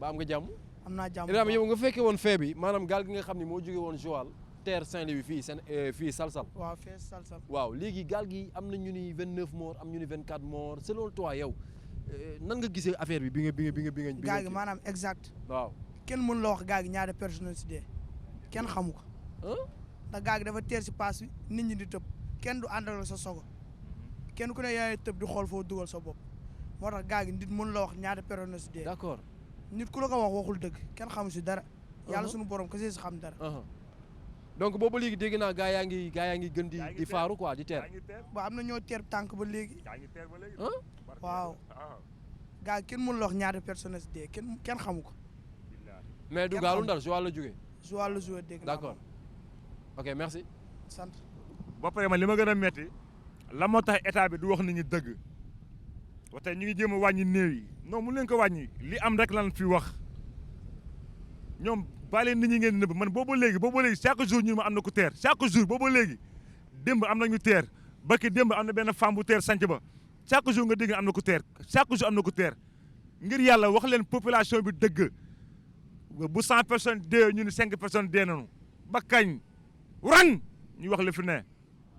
ba am nga jàmm. am naa jàmm Ibrahima yow nga fekkee woon fee bi maanaam gaal gi nga xam ne moo jóge woon Joal terre Saint-Louis fii Salsal. waaw fee Salsal. waaw léegi gaal gi am na ñu ni 29 morts am ñu ni 24 morts selon toi yow nan nga gisee affaire bi bi nga. gaal gi maanaam exact. waaw kenn mën la wax gaal gi ñaata personnes si dee kenn xamu ko. ndax gaal gi dafa teer si paas bi nit ñi di tëb kenn du àndal sa sogo kenn ku ne yaay tëb di xool foo dugal sa bopp moo tax gaal gi nit mën la wax ñaata personnes si dee. d'accord nit ku la ko wax waxul dëgg kenn xamu si dara. yàlla suñu borom kese si xam dara. donc boobu léegi dégg naa gaa yaa ngi gën di faaru quoi di teer. waaw am na ñoo teer tànk ba léegi. waaw. gaa kenn mënu la wax ñaata personnes dee kenn xamu ko. mais du gaalu Ndar Joal la jógee. Joal la jógee dégg naa. d'accord ok merci. sant. ba pare man li ma gën a metti la moo tax état bi du wax nit ñi dëgg ba tey ñu ngi jéem a wàññi néew yi non mun leen ko wàññi li am rek lan fi wax ñoom bàyyi leen nit ñi ngeen nëbb man boobu léegi chaque jour ñu ma am na ku teer chaque jour boobu léegi démb am na ñu teer bakki démb am na benn femme bu teer sanc ba chaque jour nga dégg am na ku teer chaque jour am na ku teer ngir yàlla wax leen population bi dëgg bu 100 personnes dee ñu ni 5 personnes dee nañu ba kañ ran ñu wax li fi ne